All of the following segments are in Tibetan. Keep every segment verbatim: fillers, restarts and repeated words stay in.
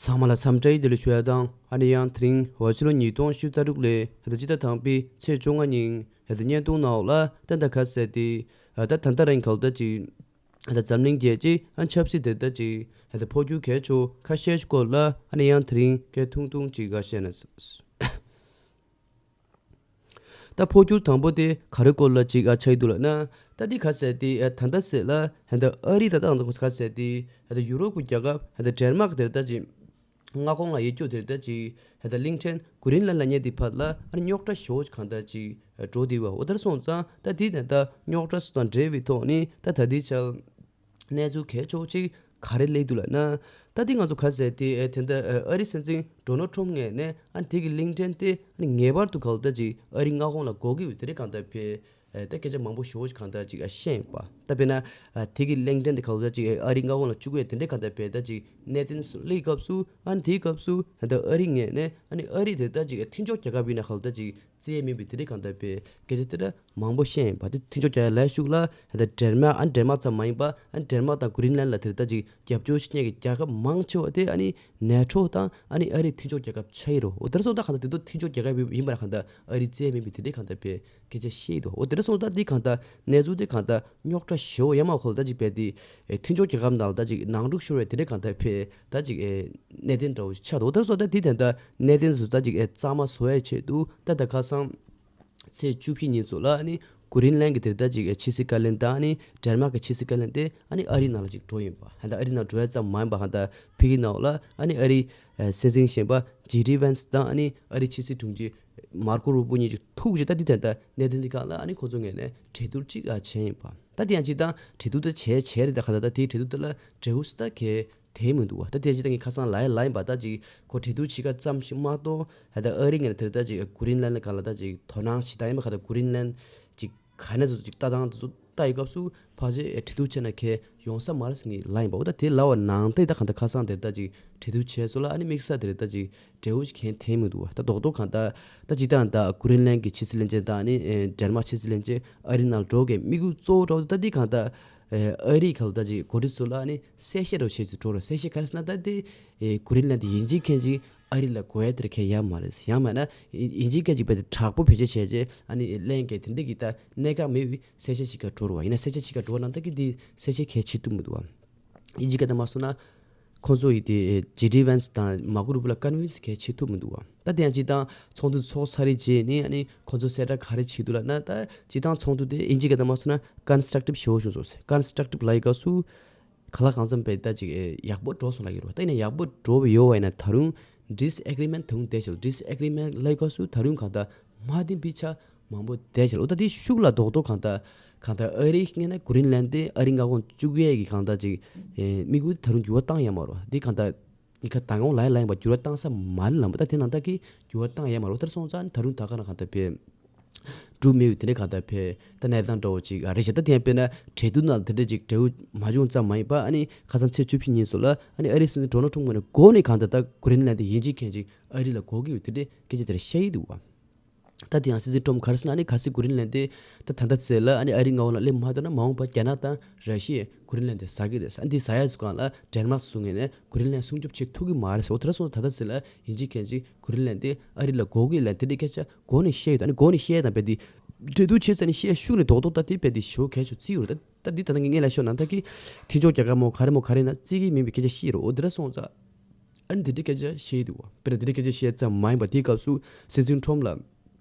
ཚང་མ་ལ་འཚམས་འདྲི་བདེ་ལེགས་ཞུ་ཡ་དང་། ཨ་ནི་ཡང་དེ་རིང་འོ་ཕྱི་ལོ་ཉིས་སྟོང་ཉི་ཤུ་རྩ་དྲུག་ལོའི་ཧེ་ད་སྤྱི་ཟླ་དང་པའི་ཚེས་བཅོ་ལྔ་ཉིན་ཧེ་ད་བརྙན་ཐུང་ནང་ལ་ད་ད་ག་ཟེར་ཏེ་ད་ད་ལྟ་རང་ག་ལ་ད་ཅིག་ད་འཛམ་གླིང་རྒྱལ་སྤྱིའི་ཨ་ཆབ་སྲིད་དེ་ད་ཅིག་ད་འཕོ་འགྱུར་གལ་ཆེ་ཁ་ཤས་ཤིག་སྐོར་ལ་ཨ་ནི་ཡང་དེ་རིང་སྐད་ཐུང་ཐུང་ཅིག་ག་བཤད་ན། ད་འཕོ་འགྱུར་དང་པོ་དེ་ག་རེ་སྐོར་ལ་ཅིག་ཨ་ཆགས་ཡི་འདུག་ལབ་ན། ད་འདི་ག་ཟེར་ཏེ་ཨ་ད་ལྟ་ཟེར་ལ་ཧན་ད་ཨ་རི་ད་ད་ད་ག་ཟེར་ཏེ་ཧན་ད་ཡུ་རོབ་ཀྱི་རྒྱལ་ཁབ་ཧན་ད་ཌེན་མཱག་དེར་ད་ཅིག་མངའ་ཁོངས་ལ་ཡོད་རྒྱུ་དེར་ད་ཅིག་ཧན་ད་གླིང་ཕྲན་གྷི་རིན་ལན་ལབ་མཁན་དེ་ཕར་ལ་ཨ་རྙོག་དྲ་ཞེ་པོ་གང་ད་ཅིག་འགྲོ་དེ་བ། འོ་དེར་སོང་ཙང་ད་དེ་ད་ད་རྙོག་དྲ་སུ་དང་འབྲེལ་བའི་ཐོག་ནས་ད་ད་དེ་ཆ་གནས་ཚུལ་གལ་ཆེ་བོ་ཅིག་ག་རེ་སླེབས་འདུག་ལབ་ན། ད་འདི་ང་ཚོ་ག་ཟེར་ཏེ་ཨེ་དེ་འདྲ་ཨ་རི་སྲིད་འཛིན་ཌོ་ནལ་ཊམ་ངོས་ནས་ཨ་དེ་གི་གླིང་ཕྲན་དེ་ཨ་ངེས་པར་དུ་ག་ལ་ད་ཅིག་ཨ་རི་མངའ་ཁོངས་ལ་དགོས་ཀྱི་ཡོད་དེ་འདྲ་གང་ལྟར་བས་ཨེ་ད་སྐད་ཆ་མང་པོ་ཞེ་པོ་ཅིག་གང་ལྟར་ཅིག་ཨ་བཤད་ཡིན་པ། ད་དཔེར་ན་ཨ་དེ་གི་གླིང་ཕྲན་དེ་ག་ལ་ད་ཅིག་ཨ་རི་མངའ་ཁོངས་ལ་བཅུག་ཡས་དེ་འདྲ་གང་ལྟར་བས་ད་ཅིག་གནད་དོན་སླེབས་སྐབས་སུ་ཨ་དེའི་སྐབས་སུ་ད་ཨ་རི་ངོས་ནས་ཨ་ནི་ཨ་རི་དེ་ད་ཅིག་ཨ་མཐུན་ཕྱོགས་རྒྱལ་ཁབ་ཡིན་ན་ག་ལ་ད་ཅིག་བརྩི་ཡས་མིན་པའི་དེ་འདྲའི་གང་ལྟར་བའི་སྐད་ཆ་དེ་འདྲ་མང་པོ་བཤད་ཡིན་པ། དེ་མཐུན་ཕྱོགས་རྒྱལ་ཁབ་ལ་ཤུགས་ལ་ཧེ་ད་ཌེན་མཱག་ཨ་ཌེན་མཱག་ཙམ་མ་ཡིན་པ་ཨ་ཌེན་མཱག་དང་གྷི་རིན་ལན་ལ་དེར་ད་ཅིག་རྒྱབ་སྐྱོར་བྱེད་མཁན་གྱི་རྒྱལ་ཁབ་མང་ཆེ་བ་དེ་ཨ་ནི་ནེ་ཊོ་དང་ཨ་ནི་ཨ་རིའི་མཐུན་ཕྱོགས་རྒྱལ་ཁབ་ཆགས་ཡིན་རོ། འོ་དེར་སོང་ད་གང་ལྟར་དེ་ཚོ་མཐུན་ཕྱོགས་རྒྱལ་ཁབ་ཡིན་པ་ན་གང་ལྟར་ཨ་རི་བརྩི་ཡས་མིན་པའི་དེ་འདྲའི་གང་ལྟར་བའི་སྐད་ཆ་བཤད་ཡི་འདུག་འོ་དེར་སོང་ད་འདི་གང་ལྟར་གནས་ཚུལ་དེ་གང་ལྟར་རྙོག་དྲ་ཞེ་པོ་ཡ་མ་ཁོལ་ད་ཅིག་བས་དེ་མཐུན་ཕྱོགས་རྒྱལ་ཁབ་ནང་ལ་ད་ཅིག་ནང་འཁྲུག་ཤོར་བའི་དེ་འདྲའི་གང་ལྟར་བའི་ད་ཅིག་གནད་དོན་འདྲ་བོ་ཆགས་འདུག་འོ་དེར་སོང་ད་འདི་དེ་འདྲ་གནད་དོན་ཚོ་ད་ཅིག་གཙང་མ་བཟོ་ཡས་ཆེད་དུ་ད་ད་ཁ་སང་ཚེས་བཅུ་བཞི་ཉིན་ཚོ་ལ་ཨ་ནི་གྷི་རིན་ལན་གྱི་དེར་ད་ཅིག་ཕྱི་སྲིད་བཀའ་བློན་དང་ཨ་ནི་ཌེན་མཱག་གི་ཕྱི་སྲིད་བཀའ་བློན་དེ་ཨ་ནི་ཨ་རིའི་ནང་ལ་ཅིག་འགྲོ་ཡིན་པ། ཧན་ད་ཨ་རིའི་ནང་འགྲོ་ཡ་ཙམ་མ་ཡིན་པ་ཧན་ད་ཕ་གིའི་ནང་ལ་ཨ་ནི་ཨ་རིའི་སྲིད་འཛིན་གཞོན་པ་ཇེ་ཌི་ཝན་སི་དང་ཨ་ནི་ཨ་རིའི་ཕྱི་སྲིད་དྲུང་ཆེ་མར་ཀོ་རུ་པོ་གཉིས་ཅིག་ཐུག་རྗེས་ད་འདི་དེ་ད་གནད་དོན་འདི་སྒང་ལ་ཨ་ནི་ཁོང་ཚོ་ངོས་ནས་གྲོས་བསྡུར་ཅིག་ཨ་བྱས་ཡིན་པ། ད་དེ་ཡང་ཅིག་དང་གྲོས་བསྡུར་ད་བྱས་བྱས་རེད། ད་ཁ་ད་ད་དེའི་གྲོས་བསྡུར་དེ་ལ་འབྲས་བུ་སུ་ད་གལ་དེ་མི་འདུག་བ། ད་དེ་ཅི་ད་ངས་ཁ་སང་ལ་ཡ་ལ་ཡིན་པ། ད་ཅིག་ཁོ་གྲོས་བསྡུར་བྱེད་ཀ་ཙམ་ཞིག་མ་གཏོགས་ཧ་ད་ཨ་རི་ངོས་ནས་དེར་ད་ཅིག་གྷི་རིན་ལན་ལ་ག་ལ་ད་ཅིག་དོ་སྣང་ཞིག་ད་ཡིན་པ། ཁ་ད་གྷི་རིན་ལན་ཅིག་ག་ནས་ཚོ་ཅིག་ལྟ་སྟངས་དེ་ཚོ་ལྟ་ཡི་སྐབས་སུ་ཕལ་ཆེར་གྲོས་བསྡུར་བྱས་ན་གལ་ཡོང་ས་མ་རེད་ཟེར་ངས་ལ་ཡིན་པ། འོ་ད་དེ་ལ་བ་ནང་དེ་ད་གང་ད་ཁ་སང་དེར་ད་ཅིག་གྲོས་བསྡུར་བྱས་སོ་ལ་ཨ་ནི་དམིགས་བསལ་དེར་ད་ཅིག་འབྲས་བུ་ཞིག་གལ་དེ་མི་འདུག་བ། ད་རྡོག་རྡོག་གང་ད་ད་ཅིག་ད་ད་གྷི་རིན་ལན་གྱི་ཕྱི་སྲིད་བློན་ཆེན་དང་ཨ་ནི་ཌེན་མཱག་ཕྱི་སྲིད་བློན་ཆེན་ཨ་རི་ནང་འགྲོ་གི་དམིགས་ཡུལ་གཙོ་བོ་འདྲ་བོ་ད་འདི་གང་ད་ཨ་རི་ག་ལ་ད་ཅིག་འགོ་ཁྲིད་ཚོ་ལ་ཨ་ནི་གསལ་བཤད་འདྲ་བོ་བྱེད་ཚུལ་འགྲོ་ར། གསལ་བཤད་ག་རེ་ཟེར་ན་ད་དེ་གྷི་རིན་ལན་དེ་ཡིན་གཅིག་མཁན་གཅིག་ཨ་རི་ལ་དགོས་ཡ་དེར་ཁྱད་ཡ་མ་རེད། ཡང་མིན་ན་ཡིན་གཅིག་མཁན་གཅིག་བས་དེ་དྲག་པོ་བེད་སྤྱོད་བྱས་རྗེས་ཨ་ནི་ལན་གྱི་དེ་འདྲ་གི་ད་གནད་འགག་མེད་པའི་གསལ་བཤད་ཞིག་ག་འགྲོ་ར་བ། ཡིན་ན་གསལ་བཤད་ཞིག་ག་འགྲོ་བ་ན་ད་གི་དེ་གསལ་བཤད་གལ་ཆེ་ཐུབ་མི་འདུག་བ། ཡིན་གཅིག་ག་ད་མ་སོང་ན་ཁོང་ཚོ་ཡི་དེ་ཇེ་ཌི་ཝན་སི་དང་མར་ཀོ་རུ་པོ་ལ་ཀོན་ཝིན་སི་གལ་ཆེ་ཐུབ་མི་འདུག་བ། ད་དེ་ཡང་སྤྱིར་བཏང་ཚོགས་འདུ་ཚོགས་ཚར་རེ་རྗེས་ནས་ཨ་ནི་ཁོང་ཚོ་གསལ་བསྒྲགས་ག་རེ་བྱེད་འདུག་ལབ་ན། ད་སྤྱིར་བཏང་ཚོགས་འདུ་དེ་ཡིན་གཅིག་ག་ད་མ་སོང་ན་ཀོན་སི་ཊྲག་ཊིབ་ཞེ་པོ་བྱུང་སོང་། ཀོན་སི་ཊྲག་ཊིབ་ལབ་ཡི་སྐབས་སུ་ག་ལ་གང་འཚམ་བས་ད་ཅིག་ཡག་པོ་འགྲོ་སོང་ལབ་ཀྱི་རེད་བ། ད་ཡིན་ན་ཡག་པོ་འགྲོ་བའི་ཡོད་བ་ཡིན་ན་ད་རུང་ཌི་སི་ཨེག་རི་མེན་ཊི་དུང་བསྡད་ཤག་ཌི་སི་ཨེག་རི་མེན་ཊི་ལབ་ཡི་སྐབས་སུ་ད་རུང་གང་ད་མ་བདེན་པའི་ཆ་མང་པོ་བསྡད་ཤག་འོ་ད་དེ་ཤུགས་ལ་རྡོག་རྡོག་གང་ལྟར་གང་ལྟར་ཨ་རི་སྔོན་ན་གྷི་རིན་ལན་དེ་ཨ་རི་མངའ་ཁོངས་བཅུག་ཡས་ཀྱི་གང་ལྟར་ཅིག་ཨེ་དམིགས་ཡུལ་ད་རུང་འགྱུར་བ་བཏང་ཡ་མ་རེད་བ། འདི་གང་ལྟར་ཉི་ཁ་ད་གོང་ལ་ཡ་ལ་ཡིན་པ་འགྱུར་བ་བཏང་ས་མ་རེད་ལབ་པ། ད་དེ་ནང་ལྟར་གྱི་འགྱུར་བ་བཏང་ཡ་མ་རེད་བ། དེར་སོང་ཙང་ད་རུང་ད་ག་ན་གང་ལྟར་བས་འགྲུབ་མེད་པའི་དེ་འདྲའི་གང་ལྟར་བས་ད་གནས་སྟངས་འདྲ་བོ་ཅིག་ཨ་རེད་ཤག་ད་དེ་ཡང་དཔེར་ན་གྲོས་བསྡུར་ནང་དེ་འདྲ་ཅིག་འབྲས་བུ་མ་བྱུང་ཙམ་མ་ཡིན་པ། ཨ་ནི་ཁ་སང་ཚེས་བཅུ་བཞི་ཉིན་སོགས་ལ་ཨ་ནི་ཨ་རིའི་སྲིད་འཛིན་ཌོ་ནལ་ཊམ་ངོས་ནས་འགོ་ནས་གང་ལྟར་ད་གྷི་རིན་ལན་དེ་ཡིན་གཅིག་མཁན་གཅིག་ཨ་རི་ལ་དགོས་ཀྱི་ཡོད་དེ་འདྲའི་སྐད་ཆ་དེ་འདྲ་བཤད་ཡི་འདུག་བ། ད་དེ་ཡང་སྲིད་འཛིན་ཊམ་ག་རེ་ཟེར་ན། ཨ་ནི་གལ་སྲིད་གྷི་རིན་ལན་དེ་ད་ད་ལྟ་ཚེ་ལ་ཨ་ནི་ཨ་རིའི་མངའ་ཁོངས་ལ་སླེབས་མ་ཐུབ་ན་མ་འོངས་པར་རྒྱ་ནག་དང་ར་ཤི་ཡས་གྷི་རིན་ལན་དེ་ཟ་གི་རེད་ཟེར། ཨ་ནི་དེ་ཟ་ཡ་ཚོ་སྒང་ལ་ཌེན་མཱག་སུ་ངོས་ནས་གྷི་རིན་ལན་སྲུང་སྐྱོབ་བྱེད་ཐུབ་ཀྱི་མ་རེད་ཟེར། འོ་དེ་འདྲ་སོང་ད་ལྟ་ཚེ་ལ་ཡིན་གཅིག་མཁན་གཅིག་གྷི་རིན་ལན་དེ་ཨ་རི་ལ་དགོས་ཀྱི་ལན་དེ་འདྲའི་སྐད་ཆ་གོ་ནས་བཤད་ཡོད། ཨ་ནི་གོ་ནས་བཤད་དང་བས་དེ་འབྲེལ་གཏུག་བྱེད་ཙང་ནས་བཤད་ཤུགས་ནས་རྡོག་རྡོག་ད་དེ་བས་དེ་ཞེ་པོ་གལ་ཆེ་བརྩི་ཡོད་རེད། ད་ད་འདི་ད་ལྟ་ངས་ངས་ལ་ཤོད་ན་ད་གི་མཐུན་ཕྱོགས་རྒྱལ་ཁབ་མོ་ག་རེ་མོ་ག་རེ་ན་བརྩི་གི་མིན་པའི་སྐད་ཆ་བཤད་ཡོད་རེད། འོ་དེ་འདྲ་སོང་ཙང་ཨ་ནི་དེ་འདྲའི་སྐད་ཆ་བཤད་ཡི་འདུག་བ། དཔེར་ན་དེ་འདྲའི་སྐད་ཆ་བཤད་ཙམ་མ་ཡིན་པ་དེའི་སྐབས་སུ་སྲིད་འཛིན་ཊམ་ལ་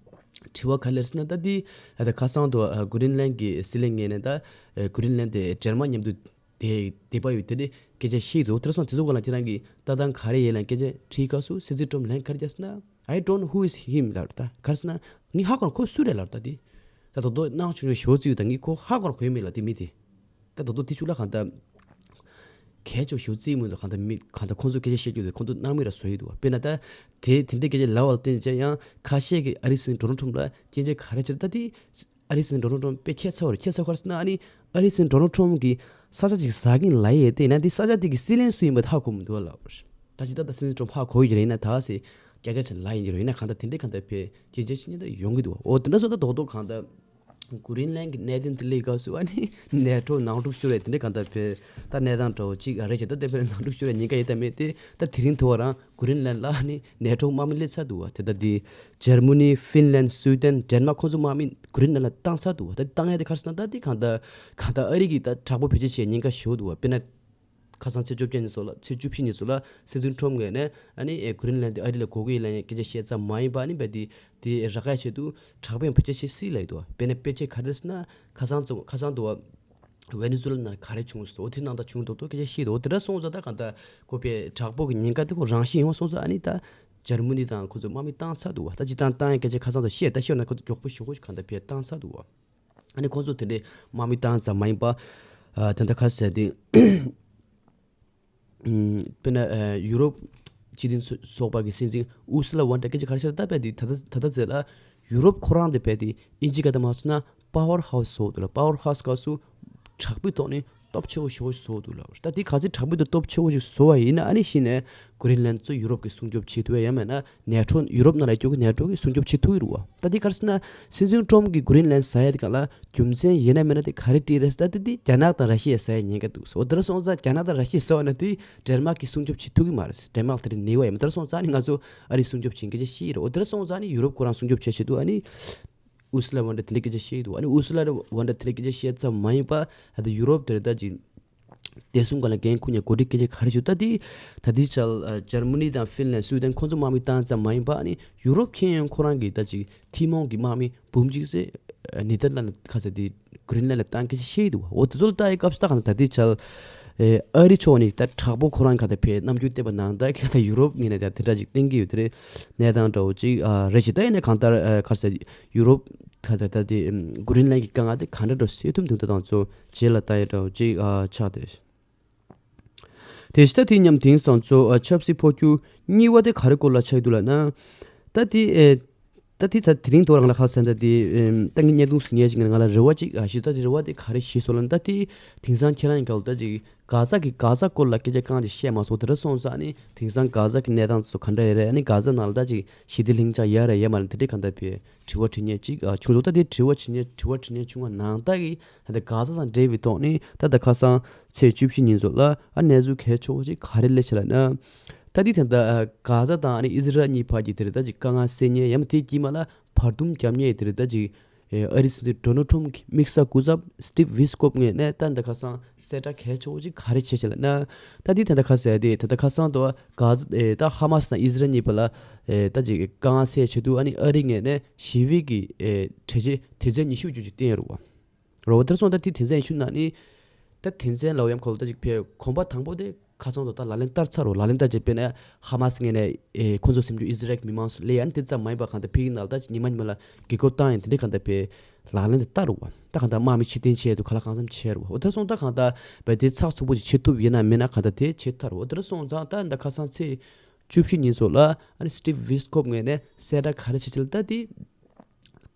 དྲི་བ་ག་རེ་སླེབས་ཟེར་ན། ད་འདི་ད་ཁ་སང་དུ་ཨ་གྷི་རིན་ལན་གྱི་སྲིད་བློན་ངོས་ནས་ད་ཨ་གྷི་རིན་ལན་དེ་ཌེན་མཱག་མཉམ་དུ་དེ་དེ་པ་ཡོད་དེ་འདྲའི་སྐད་ཆ་བཤད་ཡི་འདུག་དེར་སོང་དེ་ཚོ་སྒང་ལ་ཁྱེད་རང་གིས་ལྟ་སྟངས་ག་རེ་ཡིན་ལབ་སྐད་ཆ་དྲིས་སྐབས་སུ་སྲིད་འཛིན་ཊམ་ལན་ག་རེ་བརྒྱབ་ཟེར་ན། I don't know who is him ལབ་རེད། ད་ག་རེ་ཟེར་ན་ངས་ཧ་གོ་ར་ཁོ་སུ་རེད་ལབ་རེད། ད་དེ་ད་དོ་དོ་སྣང་ཆུང་ཆུང་ཞེ་པོ་བརྩི་ཡོད། ད་ངས་ཁོ་ཧ་གོ་ར་ཁོའི་མིང་ལ་དེ་མི་དེ་ད་དོ་དོ་དེ་ཤུགས་ལ་གང་ལྟར་གལ་ཆེ་ཞེ་པོ་བརྩི་མི་འདུག་གང་ལྟར་མི་གང་ལྟར་ཁོང་ཚོ་སྐད་ཆ་བཤད་རྒྱུ་དེ་ཁོང་ཚོ་སྣང་མེད་ར་བཟོ་ཡི་འདུག་བ། དཔེར་ན་ད་དེ་དེ་འདྲའི་སྐད་ཆ་ལབ་པ་ལ་བརྟེན་བྱས་ཡང་ཁ་ཤས་ཀྱིས་ཨ་རིའི་སྲིད་འཛིན་ཌོ་ནལ་ཊམ་ལ་སྐྱོན་བརྗོད་ག་རེ་བྱས། ད་དེ་ཨ་རིའི་སྲིད་འཛིན་ཌོ་ནལ་ཊམ་དཔེ་ཁྱད་མཚར་བ་རེད། ཁྱད་མཚར་ག་རེ་ཟེར་ན་ཨ་ནི་ཨ་རིའི་སྲིད་འཛིན་ཌོ་ནལ་ཊམ་གྱིས་ས་ཆ་ཅིག་ཟ་གིན་ལབ་ཡས་དེ་ཡིན་ན་དེ་ས་ཆ་དེ་གི་སྲིད་བློན་སུ་ཡིན་པ་ཧ་གོ་མི་འདུག་ལབ་པ་རེད། ད་ཅི་ད་ད་སྲིད་འཛིན་ཊམ་ཧ་གོ་ཡོད་ཀྱི་རེད། ཡིན་ན་ད་སེ་རྒྱ་སྐད་ཆ་ལབ་ཡིན་གྱི་རེད། ཡིན་ན་གང་ལྟར་དེ་འདྲའི་གང་ལྟར་བས་སྐྱོན་བརྗོད་བྱེད་མཁན་ད་ཡོང་གི་འདུག་འོ་དེ་འདྲ་སོང་ད་རྡོག་རྡོག་གང་ལྟར་ གུ་རིན་ལན་གྱི་གནད་དོན་དེ་ལས་སྐབས་སུ་ཨ་ནི་ནེ་ཊོ་ནང་འཁྲུག་ཤོར་བའི་དེ་འདྲའི་གང་ལྟར་བའི་ད་གནས་སྟངས་འདྲ་བོ་ཅིག་རེད་ཅེས། ད་དེ་བས་ནང་འཁྲུག་ཤོར་བའི་ཉེན་ཁ་ཡོད་དམ་མེད་དེ་ད་དེ་རིང་ཐོག་རང་གུ་རིན་ལན་ལ་ཨ་ནི་ནེ་ཊོ་དམག་མི་སླེབས་ཚར་འདུག་བ། དེ་ད་དེ་ཇར་མ་ནི། ཧྥིན་ལན། སུའི་ཏན། ཌེན་མཱག་ཁོང་ཚོ་དམག་མི་གུ་རིན་ལན་ལ་བཏང་ཚར་འདུག་བ། ད་བཏང་ཡ་དེ་ག་རེ་ཟེར་ན་ད་དེ་གང་ལྟར་གང་ལྟར་ཨ་རི་གིས་ད་དྲག་པོ་བེད་སྤྱོད་བྱེད་ཉེན་ཁ་ཞེ་པོ་འདུག་བ། དཔེར་ན། ཁ་སང་ཚེས་བཅོ་བརྒྱད་ཉིན་སོགས་ལ་ཚེས་བཅུ་བཞི་ཉིན་སོགས་ལ་སྲིད་འཛིན་ཁྲོམ་ངོས་ནས་ཨ་ནི་ཨེ་གུ་རིན་ལན་དེ་ཨ་རི་ལ་དགོས་ཀྱི་ཡིན་ལབ་སྐད་ཆ་བཤད་ཙམ་མ་ཡིན་པ། ཨ་ནི་རྦད་དེ་དེ་རག་ཡ་ཆེད་དུ་དྲག་པོའི་བེད་སྤྱོད་བྱེད་སྲིད་ལབ་ཡོད་དོ། དཔེར་ན་དཔེ་ཆ་ག་རེ་ཟེར་ན་ཁ་སང་ཚོ་ཁ་སང་དུ་བ་ཝེ་ནེ་ཛུ་ལ་ནང་ག་རེ་བྱུང་སོང་། དེ་ནང་ད་བྱུང་འདུག་དོ་སྐད་ཆ་བཤད་འདུག་དེ་འདྲ་སོང་ཙང་ད་གང་ལྟར་ཁོ་པའི་དྲག་པོ་གི་ཉེན་ཁ་དེ་ཁོ་རང་བཞིན་ཡོང་བ་སོང་ཙང་། ཨ་ནི་ད་ཇར་མ་ནི་དང་ཁོ་ཚོ་དམག་མི་བཏང་ཚར་འདུག་བ། ད་ཅི་བཏང་བཏང་ཡ་སྐད་ཆ་ཁ་སང་ད་བཤད་ད་བཤད་ན་ཁོ་ཚོ་མགྱོགས་པོ་ཞེ་པོ་ཞིག་གང་ལྟར་བེད་བཏང་ཚར་འདུག་བ། ཨ་ནི་ཁོང་ཚོ་དེ་འདྲའི་དམག་མི་བཏང་ཙམ་མ་ཡིན་པ། ཨ་ད་ལྟ་ཁ་ཟེར་དེ། ཨམ། དཔེར་ན་ཨ་ཡུ་རོབ་སྤྱི་མཐུན་ཚོ་ཚོགས་པ་གི་སྲིད་འཛིན་ཨུ་སུ་ལ་ཝན་ཏྲ་སྐད་ཆ་ག་རེ་བཤད་ད་བས་དེ་ད་ལྟ་ད་ལྟ་ཚེ་ལ་ཡུ་རོབ་ཁོ་རང་དེ་བས་དེ་ཨིན་ཇི་སྐད་དུ་མ་སོང་ན་པ་ཝར་ཧའུ་སི་བཟོ་འདུག་ལ། པ་ཝར་ཧའུ་སི་སྐབས་སུ་དྲག་པོའི་ཐོག་ནས་སྟོབས་ཆེ་བོ་ཞིག་བཟོ་འདུག་ལ། ད་དེ་ག་ཚོད་དྲག་པོའི་ཐོག་སྟོབས་ཆེ་བོ་ཞིག་བཟོ་བ་ཡིན་ན་ཨ་ནི་གཞི་ནས་གུ་རིན་ལན་ཚོ་ཡུ་རོབ་ཀྱི་སྲུང་སྐྱོབ་བྱེད་ཐུབ་ཡ་མེད་ན། ནེ་ཊོ་ཡུ་རོབ་ནང་ལ་སྐྱོད་ཀྱི་ནེ་ཊོ་གི་སྲུང་སྐྱོབ་བྱེད་ཐུབ་ཀྱི་རེད་བ། ད་འདི་ག་རེ་ཟེར་ན་སྲིད་འཛིན་ཁྲོམ་གྱི་གུ་རིན་ལན་ཟ་ཡ་དེ་ག་ལ་རྒྱུ་མཚན་ཡིན་ན་མིན་ན་དེ་ག་རེ་བྲིས་རེད་ཟེར་ད་དེ་དེ་རྒྱ་ནག་དང་ར་ཤི་ཡ་ཟ་ཡ་ཉེན་ཁ་འདུག་ཟེར། འོ་དེ་འདྲ་སོང་ཙང་རྒྱ་ནག་དང་ར་ཤི་ཡ་ཟ་བ་ན་དེ་ཌེན་མཱག་གི་སྲུང་སྐྱོབ་བྱེད་ཐུབ་ཀྱི་མ་རེད། ཌེན་མཱག་དེ་རིང་ནི་བ་ཡ་མ་དེ་འདྲ་སོང་ཙང་ནི་ང་ཚོ་ཨ་རི་སྲུང་སྐྱོབ་བྱེད་མཁན་ཅིག་ཤི་ཡི་རེད། འོ་དེ་འདྲ་སོང་ཙང་ནི་ཡུ་རོབ་ཁོ་རང་སྲུང་སྐྱོབ་བྱེད་བྱེད་དུ་ཨ་ནི་ཨུ་སི་ལ་ཝན་ཏྲ་དེ་འདྲ་སྐད་ཆ་བཤད་ཡི་འདུག་ཨ་ནི་ཨུ་སི་ལ་ཝན་ཏྲ་དེ་འདྲ་སྐད་ཆ་བཤད་ཙམ་མ་ཡིན་པ་ད་དེ་ཡུ་རོབ་དེ་རེད་ད་ཅིག་བདེ་སྲུང་སྒང་ལ་འགན་འཁུར་མཁན་འགོ་ཁྲིད་སྐད་ཆ་ག་རེ་ཞུ། ད་དེ་ད་དེ་ཆ་ལ་ཇར་མ་ནི་དང་ཧྥིན་ལན། སུའི་ཏན་ཁོང་ཚོ་དམག་མི་བཏང་ཙམ་མ་ཡིན་པ་ཨ་ནི་ཡུ་རོབ་ཁྱོན་ཡོངས་ཁོ་རང་གི་ད་ཅིག་ཐུན་མོང་གི་དམག་མི་འབུམ་གཅིག་ཙམ་ནེ་ཐར་ལན་ཁ་ས་དེ་གུ་རིན་ལན་ལ་བཏང་སྐད་ཆ་བཤད་ཡི་འདུག་འོ་དེ་ཚོ་ལ་ལྟ་ཡི་སྐབས་སུ་ད་གང་ད་དེ་ཆ་ལ་ཨ་རི་ཕྱོགས་ནས་ད་དྲག་པོ་ཁོ་རང་ག་ད་ཕེ་རྣམ་འགྱུར་བསྟན་པ་ནང་ད་ག་ད་ཡུ་རོབ་ངོས་ནས་ད་དེ་འདྲ་ཅིག་བསྟན་གྱི་ཡོད་དེ་རེད། གནས་སྟངས་འདྲ་བོ་ཅིག་ཨ་རེད་ཅིག་ད་ཡིན་ན་གང་ལྟར་ཨ་ཁ་ས་ཡུ་རོབ་ད་ད་ད་དེ་གུ་རིན་ལན་གྱི་དཀའ་ངལ་དེ་ག་འདྲ་འདྲ་སེལ་ཐུབ་འདུག་ད་དང་ཚོ་རྗེས་ལ་ལྟ་ཡ་འདྲ་བོ་ཅིག་ཨ་ཆགས་ཏེ། དེ་ཕྱི་ད་དེ་མཉམ་དེང་སང་ཚོ་ཨ་ཆབ་སྲིད་འཕོ་འགྱུར་གཉིས་པ་དེ་ག་རེ་སྐོར་ལ་ཆགས་འདུག་ལབ་ན། ད་དེ་ཨེ། ད་དེ་ད་དེ་རིང་ཐོག་རང་ལ་ཁ་སང་ད་དེ་ཨེམ་ད་ངས་བརྙན་ཐུང་ཞིག་ཉན་ཞིག་ང་ལ་རེ་བ་ཅིག་ཨ་ཞིག་ད་དེ་རེ་བ་དེ་ག་རེ་ཞིག་སོང་ལབ་ན། ད་དེ་དེང་སང་ཁྱེད་རང་གི་ག་ལ་ད་ཅིག་གྷ་ཛ་གི་གྷ་ཛ་སྐོར་ལ་སྐད་ཆ་གང་ཅིག་བཤད་མ་སོང་། དེ་འདྲ་སོང་ཙང་ནི་དེང་སང་གྷ་ཛ་གི་གནས་སྟངས་ཚོ་ག་འདྲ་ཡོད་རེད། ཨ་ནི་གྷ་ཛ་ནང་ལ་ད་ཅིག་ཞི་བདེ་ལྷིང་འཇགས་ཡོད་རེད་ཡོད་མ་རེད། དེ་འདྲའི་གང་ལྟར་བའི་དྲི་བ་དྲི་མཁན་ཅིག་ཨ་བྱུང་སོང་། ད་དེ་དྲི་བ་དྲི་མཁན་དྲི་བ་དྲི་མཁན་བྱུང་བ་ནང་ལྟར་གྱི་ད་ལྟ་གྷ་ཛ་དང་འབྲེལ་བའི་ཐོག་ནས་ད་ལྟ་ཁ་སང་ཚེས་བཅུ་བཞི་ཉིན་ཚོ་ལ་ཨ་གནས་ཚུལ་གལ་ཆེ་བོ་ཅིག་ག་རེ་སླེབས་ཤག་ལབ་ན། ད་དེ་ད་ལྟ་གྷ་ཛ་དང་ཨ་ནི་ཨི་ཟི་རལ་གཉིས་བར་གྱི་དེ་རེད་ད་ཅིག་དཀའ་ངལ་སེལ་མཁན་ཡང་མ་དེའི་དཀྱིལ་མ་ལ་བར་འདུམ་རྒྱབ་མཁན་དེ་རེད་ད་ཅིག་ཨ་རིའི་སྲིད་འཛིན་ཌོ་ནལ་ཁྲོམ་གྱི་དམིགས་བསལ་སྐུ་ཚབ་སི་ཊིབ་ཝི་སི་ཀོབ་ངོས་ནས་ད་ལྟ་ཁ་སང་གསལ་བསྒྲགས་གལ་ཆེ་བོ་ཅིག་ག་རེ་བྱས་ཤག་ལབ་ན། ད་དེ་ད་ལྟ་ཁ་ཟེར་དེ་ད་ལྟ་ཁ་སང་དུ་གྷ་ཛ་ཨེ་ད་ཧ་མ་སི་དང་ཨི་ཟི་རལ་གཉིས་བར་ལ་ཨེ་ད་ཅིག་དཀའ་ངལ་སེལ་ཆེད་དུ་ཨ་ནི་ཨ་རི་ངོས་ནས་ཞི་བའི་གི་ཨེ་གྲོས་ཆོད་དོན་ཚན་ཉི་ཤུ་བཅུ་གཅིག་བཏིང་ཡོད་རེད་བ། རོ་བ་དེར་སོང་ད་དེ་དོན་ཚན་ཉི་ཤུ་ནང་ནི་ད་དོན་ཚན་ལ་ཡང་ཁོ་ལ་ད་ཅིག་ཕེ་གོམ་པ་དང་པོ་དེ་ཁ་སང་དུ་ད་ལག་ལེན་བསྟར་ཚར་རོ། ལག་ལེན་བསྟར་རྗེས་དཔེར་ན་ཧ་མ་སི་ངོས་ནས་ཨེ་ཁོ་ཚོ་སེམས་ཅུ་ཨི་ཟི་རལ་གྱི་མི་མང་ཚོ་ལ་ཡང་དེ་ཙམ་མ་ཡིན་པ་གང་ལྟར་ཕ་གི་ནང་ལ་ད་ཉི་མ་ཉི་མ་ལ་རྒྱལ་ཁབ་བཏང་ཡང་དེ་འདྲའི་གང་ལྟར་བའི་ལག་ལེན་དུ་བསྟར་རུ་བ། ད་གང་ལྟར་དམག་མི་ཕྱིར་འཐེན་བྱས་འདུག་ག་ལ་གང་འཚམ་བྱས་རུ་བ། འོ་ད་སོང་ད་གང་ལྟར་བའི་དེ་ཚགས་ཚུད་པོ་ཅིག་བྱེད་ཐུབ་ཡིན་ན་མིན་ན་གང་ལྟར་དེ་བྱེད་ཐར་རུ་བ། འོ་ད་སོང་ཙང་ད་ད་ཁ་སང་ཚེས་བཅུ་བཞི་ཉིན་སོགས་ལ་ཨ་ནི་སི་ཊིབ་ཝི་སི་ཀོབ་ངོས་ནས་གསལ་བསྒྲགས་ག་རེ་བྱེད་ཅེས་ལ་ད་དེ་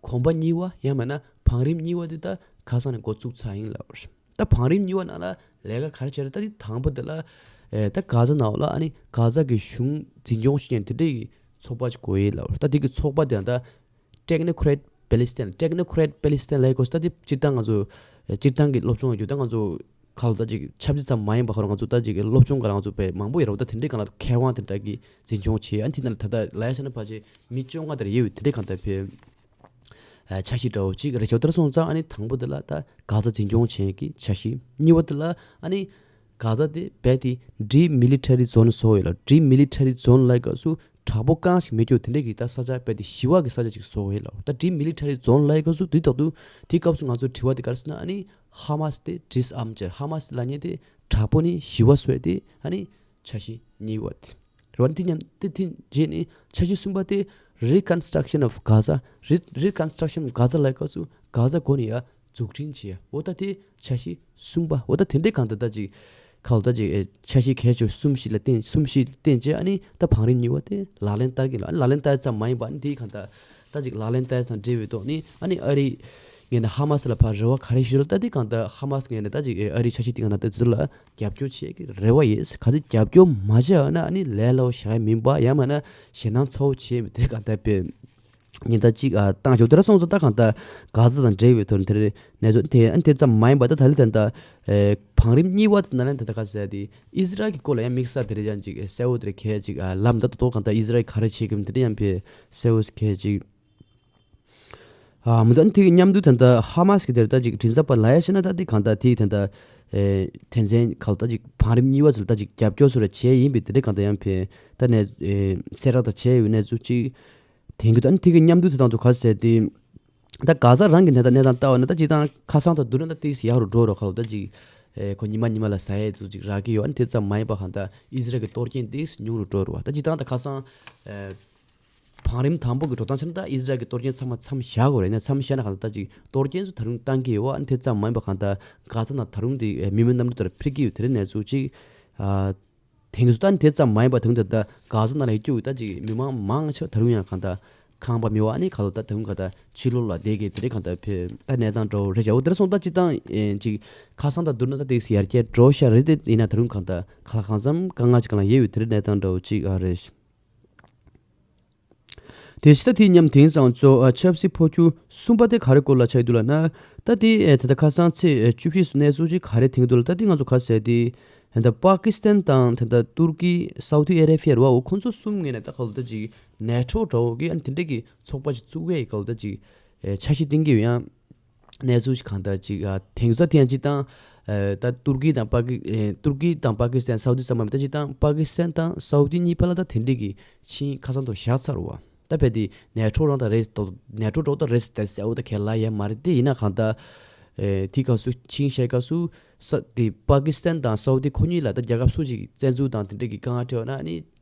གོམ་པ་གཉིས་པ་ཡང་མིན་ན་བང་རིམ་གཉིས་པ་དེ་ད་ཁ་སང་ནས་འགོ་བཙུགས་ཚར་ཡིན་ལབ་པ་རེད། ད་བང་རིམ་གཉིས་པ་ནང་ལ་ལས་ཀ་ག་རེ་བྱས་རེད། ད་དེ་དང་པོ་དེ་ལ་ཨེ་ད་གྷ་ཛ་ནང་ལ་ཨ་ནི་གྷ་ཛ་གི་གཞུང་འཛིན་སྐྱོང་བྱེད་མཁན་དེ་འདྲ་གི་ཚོགས་པ་ཅིག་དགོས་ཡིན་ལབ་པ་རེད། ད་དེ་གི་ཚོགས་པ་དེ་ད་Technocrat Palestine། Technocrat Palestine་ལབ་ཡོད་ཀྱི་ད་དེ་སྤྱིར་བཏང་ང་ཚོ་སྤྱིར་བཏང་གི་སློབ་སྦྱོང་ཡོད་རྒྱུ་ད་ང་ཚོ་ག་ལ་ད་ཅིག་ཆབ་སྲིད་ཙམ་མ་ཡིན་པ་ཁོ་རང་ང་ཚོ་ད་ཅིག་སློབ་སྦྱོང་ག་ལ་ང་ཚོ་བས་མང་པོ་ཡོད་རེད་བ། ད་དེ་འདྲའི་སྒང་ལ་མཁས་དབང་དེ་འདྲ་གི་འཛིན་སྐྱོང་བྱེད་ཨ་ནི་དེ་ནང་ལ་ད་ལྟ་ལ་ཡ་ཤ་ན་ཕ་ཆེ་མི་བཅོ་ལྔ་དེར་ཡོད་པའི་དེ་འདྲའི་གང་ལྟར་བས་འཆར་གཞི་འདྲ་བོ་ཅིག་རེད་ཆོག་དེར་སོང་ཙང་ཨ་ནི་དང་པོ་དེ་ལ་ད་གྷ་ཛ་འཛིན་སྐྱོང་བྱེད་ཀྱི་འཆར་གཞི། གཉིས་པ་དེ་ལ་ཨ་ནི་གྷ་ཛ་དེ་རྦད་དེ་Demilitarized Zone་བཟོ་ཡོད་ལ། Demilitarized Zone་ལབ་སྐབས་སུ་དྲག་པོ་གང་ཞིག་མེད་རྒྱུ་དེ་འདྲས་ཀྱི་ད་ས་ཆ་རྦད་དེ་ཞི་བ་གི་ས་ཆ་ཅིག་བཟོ་ཡོད་ལ། ད་Demilitarized Zone་ལབ་སྐབས་སུ་དུས་ཐོག་ཏུ་དེའི་སྐབས་སུ་ང་ཚོ་དྲི་བ་དེ་ག་རེ་ཟེར་ན་ཨ་ནི་ཧ་མ་སི་དེ་disarm་བྱས། ཧ་མ་སི་ལབ་མཁན་དེ་དྲག་པོ་ནས་ཞི་བ་བཟོ་ཡ་དེ་ཨ་ནི་འཆར་གཞི་གཉིས་པ་དེ། རེད་བ། དེ་མཉམ་དེ་དེ་རྗེས་ནས་འཆར་གཞི་གསུམ་པ་དེ་Reconstruction of Gaza། Re- Reconstruction of Gaza་ལབ་སྐབས་སུ་གྷ་ཛ་མགོ་ནས་ཡར་འཛུགས་སྐྲུན་བྱེད་ཡ། འོ་ད་དེ་འཆར་གཞི་གསུམ་པ། འོ་ད་དེ་འདྲའི་གང་ལྟར་ད་ཅིག་ག་ལ་ད་ཅིག་ཨེ་འཆར་གཞི་གལ་ཆེ་གསུམ་ཞིག་ལ་བརྟེན་གསུམ་ཞིག་བརྟེན་བྱས་ཨ་ནི་ད་བང་རིམ་གཉིས་པ་དེ་ལག་ལེན་བསྟར་གྱི་ལ། ཨ་ནི་ལག་ལེན་བསྟར་ཙམ་མ་ཡིན་པ་ཨ་ནི་དེའི་གང་ལྟར་ད་ཅིག་ལག་ལེན་བསྟར་དང་འབྲེལ་བའི་ཐོག་ནས་ཨ་ནི་ཨ་རི་ངོས་ནས་ཧ་མ་སི་ལ་ཕར་རེ་བ་ག་རེ་ཞུ་ལ། ད་དེ་གང་ལྟར་ཧ་མ་སི་ངོས་ནས་ད་ཅིག་ཨེ་ཨ་རིའི་འཆར་གཞི་དེ་གང་ལྟར་དེ་ཚོ་ལ་རྒྱབ་སྐྱོར་བྱེད་ཀྱི་རེ་བ་ཡོད། གལ་སྲིད་རྒྱབ་སྐྱོར་མ་བྱས་ན་ཨ་ནི་ལས་སླ་བོ་བཞག་ཡ་མིན་པ། ཡང་མིན་ན་ཞེད་སྣང་ཚ་བོ་བྱེད་མི་དེ་ག་ད་དཔེ་ ཉེན་བརྡ་གཅིག་ཨ་བཏང་ཆོག་དེ་ར་སོང་ཙང་ད་གང་ལྟར་གྷ་ཟ་དང་འབྲེལ་བའི་ཐོག་ནས་དེ་རེད་གནས་ཚུལ་དེ་ཨ་ནི་དེ་ཙམ་མ་ཡིན་པ་ད་ད་ལི་ད་ལྟ་ཨེ་བང་རིམ་གཉིས་པ་དེ་ནང་ལ་ད་ལྟ་ག་ཟེར་དེ་ཨི་ཟི་རལ་གྱི་སྐོར་ལ་ཡང་དམིགས་བསལ་དེ་རེད་ཡང་ཅིག་ཨེ་གསལ་བོ་དེ་རེད་གལ་ཅིག་ཨ་ལབ་ད་ད་དོ་གང་ལྟར་ཨི་ཟི་རལ་གྱིས་ག་རེ་བྱེད་ཀྱི་ཡིན་དེ་རེད་ཡང་ཕེ་གསལ་བོ་གལ་ཅིག་ཨ་མི་ད་ཨ་ནི་དེ་གི་མཉམ་དུ་ད་ལྟ་ཧ་མ་སི་གི་དེ་རེད་ད་ཅིག་མགྲིན་ཚབ་པ་ལ་ཡ་ཤེ་ན་ད་དེ་གང་ལྟར་དེ་ད་ལྟ་ཨེ་དོན་ཚན་ག་ལ་ད་ཅིག་བང་རིམ་གཉིས་པ་ཚོ་ལ་ད་ཅིག་རྒྱབ་སྐྱོར་ཚོ་ར་བྱས་ཡིན་པའི་དེ་རེད་གང་ལྟར་ཡང་ཕེ་ད་ནས་ཨེ་གསལ་བསྒྲགས་ད་བྱས་ཡོད་གནས་ཚུལ་ཅིག་དེང་གི་ད་ནི་དེ་གི་མཉམ་དུ་དེ་དང་ཚོ་ག་ཟེར་ཏེ། ད་གྷ་ཟ་རང་གི་གནས་སྟངས་གནས་སྟངས་ལྟ་བ་ན་ད་ཅི་དང་ཁ་སང་དང་བསྡུར་ན་ད་ཏིག་ཙམ་ཡག་རུ་འགྲོ་རོགས་ཁ་ལོ་ད་ཅིག་ཨེ་ཁོ་ཉི་མ་ཉི་མ་ལ་ཟ་ཡས་ཚོ་ཅིག་རག་གི་ཡོད། ཨ་ནི་དེ་ཙམ་མ་ཡིན་པ་གང་ད་ཨི་ཟི་རལ་གི་གཏོར་སྐྱོན་ཏིག་ཙམ་ཉུང་རུ་འགྲོ་རོགས། ད་ཅི་དང་ད་ཁ་སང་ཨེ་བང་རིམ་དང་པོ་གི་འགྲོ་སྟངས་ཆ་ན་ད་ཨི་ཟི་རལ་གི་གཏོར་སྐྱོན་ཚང་མ་མཚམས་བཞག་དགོས་རེད། ན་མཚམས་བཞག་ན་གང་ད་ད་ཅིག་གཏོར་སྐྱོན་ཚོ་ད་རུང་བཏང་གི་ཡོད། ཨ་ནི་དེ་ཙམ་མ་ཡིན་པ་གང་ད་གྷ་ཟ་ན་ད་རུང་དེ་ཨེ་མི་མེད་གནམ་གྲུ་ལྟར་འཕུར་གི་ཡོད། དེ་རིང་གནས་ཚུལ་ཅིག་ཨ། དེང་སང་ད་དེ་ཙམ་མ་ཡིན་པ་དེང་དུ་ད་གྷ་ཟ་ནང་ལ་ཡོད་རྒྱུ་ད་ཅིག་མི་མང་མང་ཆེ་ད་རུང་ཡང་གང་ལྟར་ཁང་པ་མེད་པ་ཨ་ནི་ག་ལོ་ད་དེང་ག་ད་ཕྱི་ལོགས་ལ་བསྡད་ཀྱི་དེ་རིང་གང་ལྟར་ཕེ་ད་གནས་སྟངས་འདྲ་བོ་རེད་བྱའོ། དེར་སོང་ད་ཅི་ད་ཅིག་ཁ་སང་ད་བསྡུར་ན་ད་དེ་ཡར་རྒྱས་འགྲོ་ཤ་རེད། དེ་ཡིན་ན་ད་རུང་གང་ལྟར་ག་ལ་གང་འཚམ་དཀའ་ངལ་ཅིག་གང་ལ་ཡོད་པའི་དེ་རིང་གནས་སྟངས་འདྲ་བོ་ཅིག་ཨ་རེད། དེ་བཞིན་ད་དེའི་མཉམ་དེང་སང་གཙོ་ཨ་ཆབ་སྲིད་འཕོ་འགྱུར་གསུམ་པ་དེ་ག་རེ་སྐོར་ལ་ཆགས་འདུག་ལབ་ན། ད་དེ་ཨེ་ད་ལྟ་ཁ་སང་ཚེས་ཨེ་བཅུ་བཞི་སུ་གནས་ཚུལ་ཅིག་ག་རེ་ཐོན་འདུག་ལ། ད་དེ་ང་ཚོ་ག་ཟེར་དེ་ད་ལྟ་པ་ཀི་སི་ཐན་དང་ད་ལྟ་ཏུར་ཀི་སའུ་དི་ཨེ་རེ་བྷི་ཡ་རེད་བ། འོ་ཁོ་ཚོ་གསུམ་ངོས་ནས་ད་ག་ལོ་ད་ཅིག་ནེ་ཊོ་འདྲ་བོ་གི་ཨ་ནི་དེ་འདྲ་གི་ཚོགས་པ་ཞིག་བཙུགས་པའི་ག་ལོ་ད་ཅིག་ཨེ་འཆར་གཞི་བཏིང་གི་ཡོད་ཡང་། གནས་ཚུལ་ཞིག་གང་ལྟར་ཅིག་ཨ་དེང་སང་དེ་ཡང་ཅིག་དང་ཨ་ད་ཏུར་ཀི་དང་པ་ཀི་ཨེ་ཏུར་ཀི་དང་པ་ཀི་སི་ཐན་སའུ་དི་ཙམ་མ་མིན་ད་ཅིག་དང་པ་ཀི་སི་ཐན་དང་སའུ་དི་གཉིས་བར་ལ་ད་དེ་འདྲས་ཀྱི་ཆིངས་ཁ་སང་དུ་བཞག་ཚར་བ། ད་ཕེ་དེ་ནེ་ཊོ་རང་ད་རེད་དོ་ནེ་ཊོ་འགྲོ་ད་རེད་ཟེར་ཏེ་གསལ་བོ་ད་ཁས་ལ་ཡ་མ་རེད། དེ་ཡིན་ན་གང་ལྟར་ཨེ་དེ་སྐབས་སུ་ཆིངས་བཞག་སྐབས་སུ་ས་དེ་པ་ཀི་སི་ཐན་དང་སའུ་དི་ཁོ་གཉིས་ལ་ད་རྒྱལ་ཁབ་སུ་ཅིག་བཙན་འཛུལ་དང་དེ་འདྲས་ཀྱི་དཀའ་ངལ་འཕྲད་པ་ན་ཨ་ནི།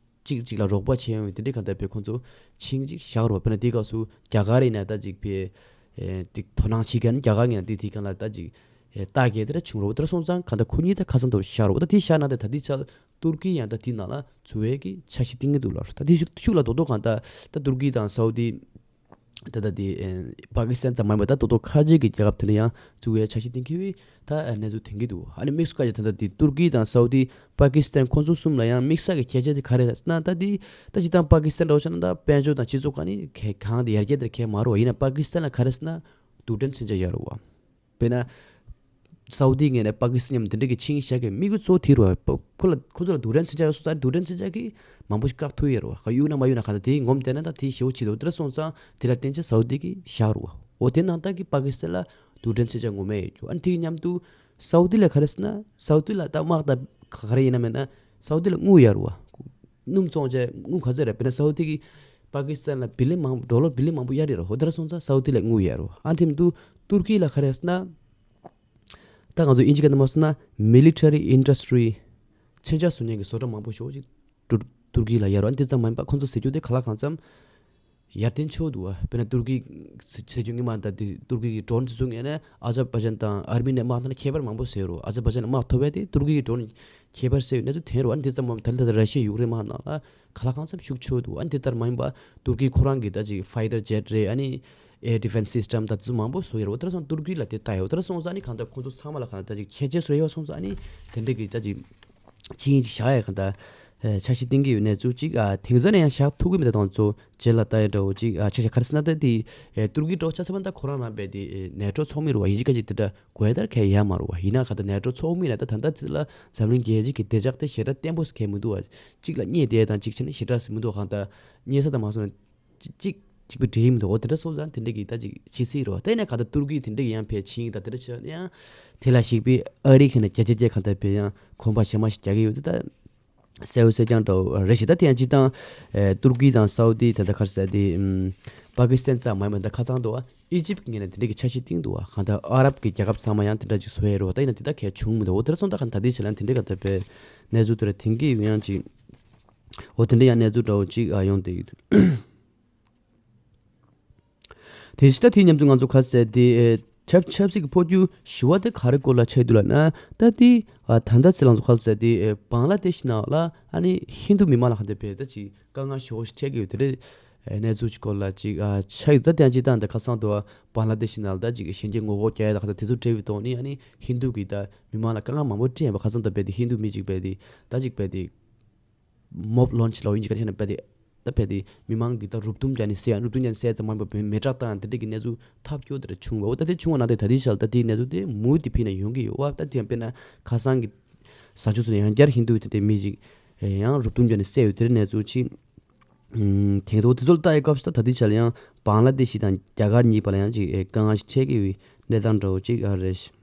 གཅིག་གཅིག་ལ་རོགས་པ་བྱས་ཡོང་དེ་འདྲའི་གང་ལྟར་བས་ཁོང་ཚོ་ཆིངས་གཅིག་བཞག་རོགས། དཔེར་ན་དེའི་སྐབས་སུ་རྒྱ་གར་ཡིན་ན་ད་ཅིག་ཕེ་ཨེ་ཏིག་དོ་སྣང་བྱེད་མཁན་རྒྱ་གར་ཡིན་ན་དེ་དེའི་སྒང་ལ་ད་ཅིག་ཨེ་རྟགས་བརྒྱད་དེ་འདྲ་བྱུང་རོགས། དེ་འདྲ་སོང་ཙང་གང་ལྟར་ཁོ་གཉིས་ད་ཁ་སང་དུ་བཞག་རོགས། ད་དེ་བཞག་ན་ད་ད་དེ་ཆ་ཏུར་ཀི་ཡང་ད་དེ་ནང་ལ་འཛུལ་བའི་གི་འཆར་གཞི་བཏིང་གི་འདུག་ལ། ད་དེ་ཤུགས་ལ་རྡོག་རྡོག་གང་ལྟར་ད་ཏུར་ཀི་དང་སའུ་དི། ད་ལྟ་དེ་ཨེ་པ་ཀི་སི་ཐན་ཙམ་མ་ཡིན་པར་ད་ཏོག་ཏོག་ཁ་ཆེ་གི་རྒྱལ་ཁབ་དེ་ལ་ཡང་བཙུགས་ཡའི་འཆར་གཞི་བཏིང་གི་བས་ད་ཨ་གནས་ཚུལ་ཐོན་གྱི་འདུག་ཨ་ནི་དམིགས་སུ་བཀར་ཡ་ད་ལྟ་དེ་ཏུར་ཀི་དང་སའུ་དི་པ་ཀི་སི་ཐན་ཁོང་ཚོ་གསུམ་ལ་ཡང་དམིགས་བསལ་གྱི་ཁྱད་ཆོས་དེ་ག་རེ་རེད་ཟེར་ན། ད་དེ་ད་སྤྱིར་བཏང་པ་ཀི་སི་ཐན་འདྲ་བོ་བྱས་ན་ད་དཔལ་འབྱོར་དང་སྤྱི་ཚོགས་ག་ནི་ག་གང་དེ་ཡར་རྒྱས་དེར་གལ་མ་རུང་བ། ཡིན་ན་པ་ཀི་སི་ཐན་ལ་ག་རེ་ཟེར་ན་རྡུལ་ཕྲན་མཚོན་ཆ་ཡོད་རེད་བ། དཔེར་ན། སའུ་དི་ངོས་ནས་པ་ཀི་སི་ཐན་མཉམ་དེ་འདྲ་གི་ཆིངས་བཞག་གི་དམིགས་ཡུལ་གཙོ་བོ་དེ་རེད་བ། ཁོ་ལ་ཁོ་ཚོ་ལ་རྡུལ་ཕྲན་མཚོན་ཆ་ཡོད་སོང་ཙང་རྡུལ་ཕྲན་མཚོན་ཆ་གི་མང་པོ་ཞིག་བཀག་ཐུབ་ཡོད་རེད་བ། གཡུག་ན་མ་གཡུག་ན་གང་ལྟར་དེའི་ངོམ་བལྟས་ན་ད་དེ་ཞེ་པོ་ཅིག་འདུག་དེ་འདྲ་སོང་ཙང་དེ་ལ་བརྟེན་བྱས་སའུ་དི་གིས་བཞག་རེད་བ། འོ་དེ་ནང་ལྟར་གི་པ་ཀི་སི་ཐན་ལ་རྡུལ་ཕྲན་མཚོན་ཆ་ངོ་མ་ཡོད་རྒྱུ། ཨ་ནི་དེ་གི་མཉམ་དུ་སའུ་དི་ལ་ག་རེ་ཟེར་ན་སའུ་དི་ལ་ད་དམག་ད་ག་རེ་ཡིན་ན་མེད་ན་སའུ་དི་ལ་དངུལ་ཡོད་རེད་བ། སྣུམ་བཙོང་བྱས་དངུལ་ག་ཚོད་རེད། དཔེར་ན་སའུ་དི་གིས་པ་ཀི་སི་ཐན་ལ་བི་ལི་ཡན་མང་ཌོ་ལར་བི་ལི་ཡན་མང་པོ་གཡར་ཡོད་རེད། འོ་དེ་འདྲ་སོང་ཙང་སའུ་དི་ལ་དངུལ་ཡོད་རེད་བ། ཨ་ནི་དེ་མཉམ་དུ་ཏུར་ཀི་ལ་ག་རེ་ཟེར་ན། ད་ང་ཚོ་དབྱིན་ཇི་སྐད་ནང་མ་སོང་ན་military industry མཚོན་ཆ་བཟོ་མཁན་གྱི་བཟོ་གྲྭ་མང་པོ་ཞེ་པོ་ཅིག་ཏུར་ཏུར་ཀི་ལ་ཡོད་རེད་བ། འདི་ཙམ་མ་ཡིན་པ་ཁོང་ཚོ་ཟེར་རྒྱུ་དེ་ག་ལ་གང་འཚམ་ཡར་ཐོན་ཆེ་བོ་འདུག་བ། དཔེར་ན་ཏུར་ཀི་ཟེར་རྒྱུ་ངས་མ་ད་དེ་ཏུར་ཀི་གི་ཌོ་རོན་དེ་ཚོ་ངས་ནས་ཨ་ཛར་བྷ་ཇན་དང་ཨར་མི་ནི་དམག་ཐང་ལ་ཁྱད་པར་མང་པོ་ཟེར་རོ། ཨ་ཛར་བྷ་ཇན་ལ་དམག་ཐོབ་པས་དེ་ཏུར་ཀི་གི་ཌོ་རོན་ཁྱད་པར་ཟེར་བའི་གནས་ཚུལ་ཐོན་རོ། ཨ་ནི་འདི་ཙམ་མ་ད་ལྟ་ད་ར་ཤི་ཡ་ཡུཀ་རེན་དམག་ནང་ལ་ག་ལ་གང་འཚམ་ཤུགས་ཆེ་བོ་འདུག་ཨ་ནི་དེ་ལྟར་མ་ཡིན་པ་ཏུར་ཀི་ཁོ་རང་གི་ད་ཅིག་ཕའི་ཊར་ཇེ་ཊི་རེད། ཨ་ནི་ཨེར་ཌི་ཕེན་སི་སི་ཊམ་ད་དེ་ཚོ་མང་པོ་བཟོ་ཡོད་རེད། འོ་དེ་འདྲ་སོང་ཏུར་ཀི་ལ་དེ་ལྟ་ཡོད། འོ་དེ་འདྲ་སོང་ཙང་ཨ་ནི་གང་ལྟར་ཁོང་ཚོ་ཚང་མ་ལ་གང་ལྟར་ད་ཅིག་ཁྱད་ཆོས་བཟོ་ཡོད་སོང་ཙང་ཨ་ནི་དེ་འདྲ་གི་ད་ཅིག་ཆིངས་ཡིག་ཅིག་བཞག་ཡ་གང་ལྟར་ཨེ་འཆར་གཞི་བཏིང་གི་ཡོད་གནས་ཚུལ་ཅིག་ཨ་དེང་སང་ནས་ཡང་བཞག་ཐུབ་ཀྱི་མེད་ད་དང་ཚོ་རྗེས་ལ་ལྟ་ཡ་འདྲ་བོ་ཅིག་ཨ་ཆ་ཆ་ག་རེ་ཟེར་ན་ད་དེ་ཨེ་ཏུར་ཀི་འདྲ་བོ་ཆ་ཚང་མ་ད་ཁོ་རང་རང་པའི་དེ་ཨེ་ནེ་ཊོ་ཚོགས་མི་རེད་བ། ཡིན་གཅིག་ག་གཅིག་དེ་འདྲ་དགོས་ཡ་ད་གལ་ཡ་མ་རེད་བ། ཡིན་ན་གང་ལྟར་ནེ་ཊོ་ཚོགས་མི་ལ་ད་ད་ལྟ་ཚེ་ལ་འཛམ་གླིང་རྒྱལ་སྤྱི་གི་བདེ་འཇགས་དེ་ཞེ་དྲག་བརྟན་པོ་ཟེར་མཁན་མི་འདུག་བ། གཅིག་ལ་བརྙས་བསྡད་དང་གཅིག་བྱས་ན་ཞེ་དྲག་ཟེར་མི་འདུག་གང་ལྟར་བརྙས་ས་དང་མ་སོང་ན་གཅིག་གཅིག་པའི་འབྲེལ་ཡོད་མི་འདུག་འོ་དེ་འདྲ་སོང་ཙང་དེ་འདྲ་གི་ད་ཅིག་བྱེད་སྲིད་རོ། དེ་ནས་གང་ལྟར་ཏུར་ཀི་དེ་འདྲ་གི་ཡང་ཕལ་ཆེར་ད་དེ་འདྲ་བྱས་ན་ཡང་དེ་ལ་གཞིགས་པའི་ཨ་རི་ཁེ་ན་རྒྱ་ཆེ་རྒྱ་གང་ལྟར་ཕལ་ཡང་གོམ་པ་གཞན་མ་ཞིག་རྒྱག་གི་ཡོད་དེ་ད་གསལ་བོ་གསལ་རྐྱང་འདྲ་བོ་རེད་ཤག་ད་དེ་ཡང་སྤྱིར་བཏང་ཨེ་ཏུར་ཀི་དང་སའུ་དི་དེ་འདྲ་ག་རེ་ཟེར་དེ་ཨམ་པ་ཀི་སི་ཐན་ཙམ་མ་ཡིན་པ་ད་ཁ་ཚང་འདུག་ཨ། ཨི་ཇིབ་ངོས་ནས་དེ་འདྲ་གི་འཆར་གཞི་བཏིང་འདུག་བ། གང་ལྟར་ཨ་རབ་ཀྱི་རྒྱལ་ཁབ་ཚང་མ་ཡང་དེ་འདྲ་ཅིག་བཟོ་ཡ་རེད་བ། ད་ཡིན་ན་དེ་ད་གལ་བྱུང་མི་འདུག་འོ་དེ་འདྲ་སོང་ད་ག་ད་དེ་བྱས་ལ་དེ་འདྲ་ག་ད་པའི་གནས་ཚུལ་དེ་འདྲ་ཐེངས་ཀྱི་ཡོང་ཡང་ཅིག་འོ་དེ་འདྲ་ཡང་གནས་ཚུལ་འདྲ་བོ་ཅིག་ཨ་ཡོང་དེ་ཡོད། དེ་བཞིན་ད་དེའི་མཉམ་དུ་ང་ཚོ་ག་ཟེར་དེ་ཨེ་ཆབ་ཆབ་སྲིད་ཀྱི་འཕོ་འགྱུར་ཞི་བ་དེ་ག་རེ་སྐོར་ལ་ཆགས་འདུག་ལབ་ན། ད་དེ་ཨ་ད་ལྟ་ཚེ་ལ་ང་ཚོ་ག་ཟེར་དེ་ཨེ་བང་ལ་དེ་ཤི་ནང་ལ་ཨ་ནི་ཧིན་རྡུ་མི་མང་ལ་ག་འདྲ་བས་ད་ཅིག་དཀའ་ངལ་ཞེ་པོ་ཞིག་འཕྲད་ཀྱི་ཡོད་དེ་རེད། ཨེ་གནས་ཚུལ་ཅིག་སྐོར་ལ་ཅིག་ཨ་ཆགས་ཡོད། ད་དེ་ཡང་ཅིག་ད་ད་ཁ་སང་དུ་བང་ལ་དེ་ཤི་ནང་ལ་ད་ཅིག་གཞན་གྱི་ངོ་རྒོལ་རྒྱག་ཡ་ད་ག་ད་དེ་ཚོ་འབྲེལ་བའི་ཐོག་ནས་ཨ་ནི་ཧིན་རྡུ་གི་ད་མི་མང་ལ་དཀའ་ངལ་མང་པོ་འཕྲད་ཡོད་པ། ཁ་སང་ད་བས་དེ་ཧིན་རྡུ་མི་ཅིག་བས་དེ་ད་ཅིག་བས་དེ། མོབ་ལོན་ཆི་ལོ་ཡིན་གྱི་ག་རེ་ན་པ་དེ་ ད་ཕེ་དེ་མི་མང་གི་ད་རུབ་རྡུམ་རྒྱག་ནས་བསད་ཡང་རུབ་རྡུམ་རྒྱག་ནས་བསད་ཙམ་མ་ཡིན་པ་མེ་སྲེག་བཏང་ཡང་དེ་འདྲ་གི་གནས་ཚུལ་ཐབས་སྐྱོ་དེ་འདྲ་བྱུང་བ། འོ་ད་དེ་བྱུང་བ་ན་དེ་ད་ལྟའི་ཆར་ད་དེའི་གནས་ཚུལ་དེ་མུ་མཐུད་དེ་ཕྱིན་ན་ཡོང་གི་ཡོད་བ། ད་དེ་ཡང་དཔེར་ན་ཁ་སང་གི་གཟའ་མཇུག་ཚོ་ཡང་བསྐྱར་ཧིན་དུ་དེ་འདྲའི་མི་ཅིག་ཡང་རུབ་རྡུམ་རྒྱག་ནས་བསད་ཡོད། དེ་འདྲའི་གནས་ཚུལ་ཅིག་ཨུམ། དེང་དུ་དེ་ཚོ་ལ་ལྟ་ཡི་སྐབས་སུ་ད་ད་ལྟའི་ཆར་ཡང་བང་ལ་དེ་ཤི་དང་རྒྱ་གར་གཉིས་བར་ལ་ཡང་ཅིག་ཨེ་དཀའ་ངལ་ཞིག་འཕྲད་ཀྱི་ཡོད་གནས་སྟངས་འདྲ་བོ་ཅིག་ཨ་རེད།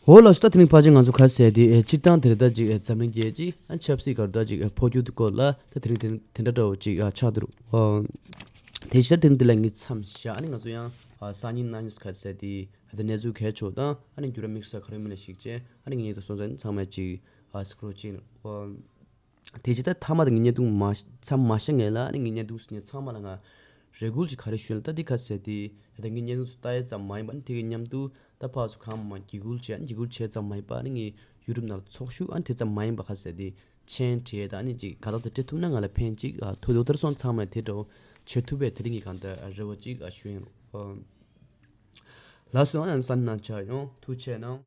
འོ་ལགས་སོ། ད་དེ་རིང་ཕལ་ཆེར་ང་ཚོ་ག་རེ་ཟེར་དེ་ཨེ་སྤྱིར་བཏང་དེ་རེད། ད་ཅིག་ཨེ་འཛམ་གླིང་རྒྱལ་སྤྱི་ཨ་ཆབ་སྲིད་སྐོར་ད་ཅིག་ཨེ་འཕོ་འགྱུར་དེ་སྐོར་ལ་ད་དེ་རིང་དེ་དེ་འདྲ་འདྲ་བོ་ཅིག་ཨ་ཆགས་འདུག་ཨ་དེ་ཕྱིར་དེ་རིང་འདི་ལ་ངས་མཚམས་བཞག་ཨ་ནི་ང་ཚོ་ཡང་ཨ་སང་ཉིན་གནངས་ཉིན་ག་རེ་ཟེར་དེ་ཨ་ད་གནས་ཚུལ་གལ་ཆེ་བ་དང་ཨ་ནི་འགྱུར་བ་དམིགས་བསལ་ག་རེ་མིན་ལ་ཞིག་བྱས་ཨ་ནི་ངེད་ཀྱི་སོང་ཙང་ཚང་མས་ཅིག་ཨ་སྐུ་རོགས་ཅིག་ཨ། དེ་རྗེས་ད་མཐའ་མ་དང་ངའི་བརྙན་ཐུང་མ་མཚམས་མ་བཞག་ངེས་ལ་ཨ་ནི་ངའི་བརྙན་ཐུང་སུ་ཉན་ཚང་མ་ལ་ང་རེ་སྐུལ་ཅིག་ག་རེ་ཞུ་ན་ད་འདི་ག་ཟེར་དེ་ད་ངའི་བརྙན་ཐུང་སུ་ལྟ་ཡས་ཙམ་མ་ཡིན་པ་ཨ་ནི་དེ་གི་མཉམ་དུ་ད་ཕར་ཚུར་གང་མང་འཇིགས་སྐུལ་བྱས་ཨ་ནི་འཇིགས་སྐུལ་བྱས་ཙམ་མ་ཡིན་པ་ཨ་ནི་ངའི་ཡུ་ཊུབ་ནང་ལ་ཚོགས་ཞུགས་ཨ་ནི་དེ་ཙམ་མ་ཡིན་པ་ག་ཟེར་དེ་མཆན་བྲིས་ད་ཨ་ནི་ཅིག་ག་ལ་ད་བྲིས་ཐུབ་ན་ང་ལ་ཕན་ཅིག་ཐུགས་དོགས་ཐར་སོང་ཚང་མས་དེ་འདྲ་བོ་བྱེད་ཐུབ་པས་དེ་རིང་གི་གང་ལྟར་རེ་བ་ཅིག་ཞུ་ཡིན་རོགས། ལགས་སོ། ཨ་ནི་སང་ཉིན་ཆ་ཡོང་ཐུགས་རྗེ་གནང་།